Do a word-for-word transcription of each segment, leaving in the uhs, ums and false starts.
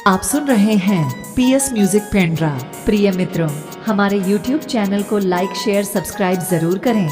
आप सुन रहे हैं पीएस म्यूजिक पेंड्रा। प्रिय मित्रों, हमारे YouTube चैनल को लाइक, शेयर, सब्सक्राइब जरूर करें।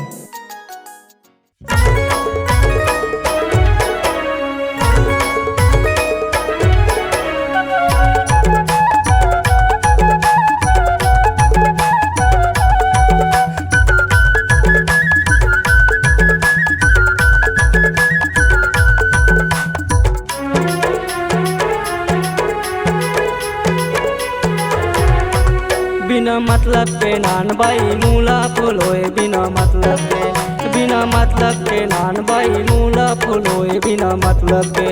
बिना मतलब के नान बाई मुँह ला फुलोय, बिना मतलब के, बिना मतलब के नान बाई मुँह ला फुलोय, बिना मतलब के,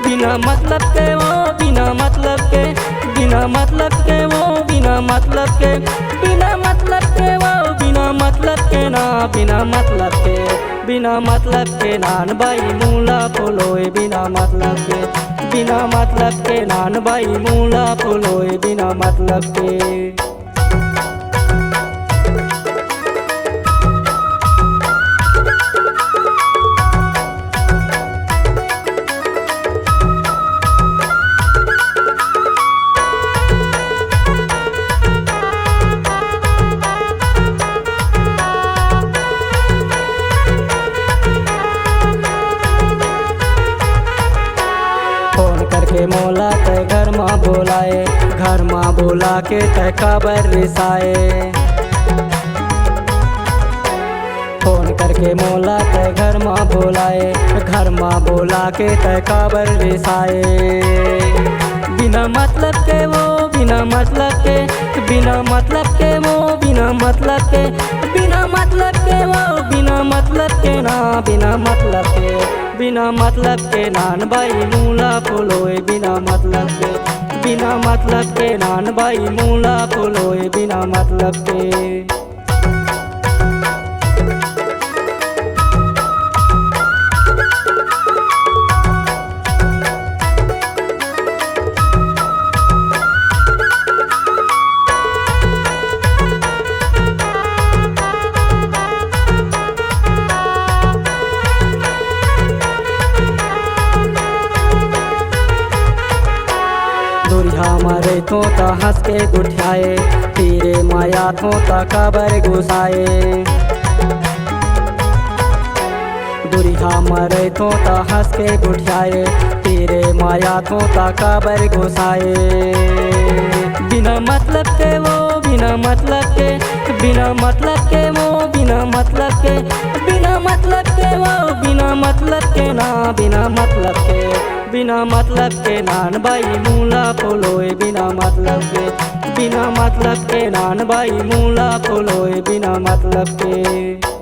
बिना मतलब के वो, बिना मतलब के, बिना मतलब के वो, बिना मतलब के, बिना मतलब के वो, बिना मतलब के ना, बिना मतलब के, बिना मतलब के नान बाई मुँह ला फुलोय, बिना मतलब के, बिना मतलब के नान बाई मुँह ला फुलोय, बिना मतलब के। फोन करके मोला तै घर मा बोलाए, घर मा बोला के तै काबर रिसाए। फोन करके मोला तै घर मा बोलाए, घर मा बोला के तै काबर रिसाए। बिना मतलब के वो, बिना मतलब के, बिना मतलब के वो, बिना मतलब के, बिना मतलब के वो, बिना मतलब के ना, बिना मतलब के, बिना मतलब के नान बाई मुँह ला फुलोय, बिना मतलब के, बिना मतलब के नान बाई मुँह ला फुलोय, बिना मतलब के। दुरिहा म रहिथों त हँस के गोठियाए, तीरे म आथों त काबर गुसाए। दुरिहा म रहिथों त हँस के गोठियाए, तीरे म आथों त काबर गुसाए। बिना मतलब के वो, बिना मतलब के, बिना मतलब के वो, बिना मतलब के, बिना मतलब के वो, बिना मतलब के ना, बिना मतलब के, बिना मतलब के नान बाई मुँह ला फुलोय, बिना मतलब के, बिना मतलब के नान बाई मुँह ला फुलोय, बिना मतलब के।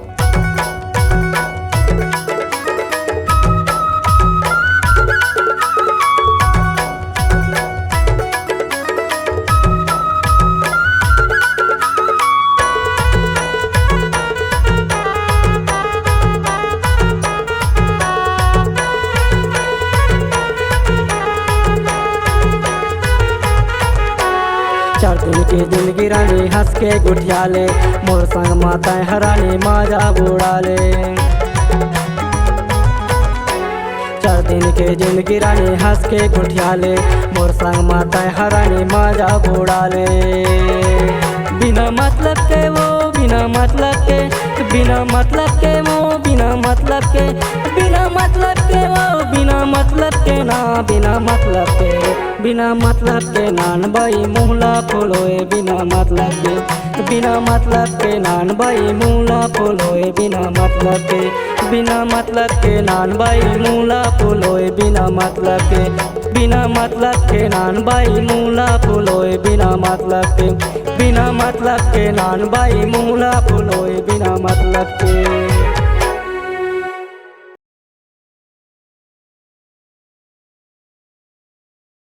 चार दिन के जिंदगी रानी हँस के गोठिया ले, मोर संग मा तैं ह रानी मजा उड़ा ले। चार दिन के जिंदगी रानी हँस के गोठिया ले, मोर संग मा तैं ह रानी मजा उड़ा ले। बिना मतलब के वो, बिना मतलब के, बिना मतलब के वो, बिना मतलब के, बिना मतलब के वो, बिना मतलब के ना, बिना मतलब के, बिना मतलब के नान बाई मुँह ला फुलोय, बिना मतलब के, बिना मतलब के नान बाई मुँह ला फुलोय, बिना मतलब के, बिना मतलब के नान बाई मुँह ला फुलोय, बिना मतलब के, बिना मतलब के नान बाई मुँह ला फुलोय, बिना मतलब के, बिना मतलब के नान बाई मुँह ला फुलोय, बिना मतलब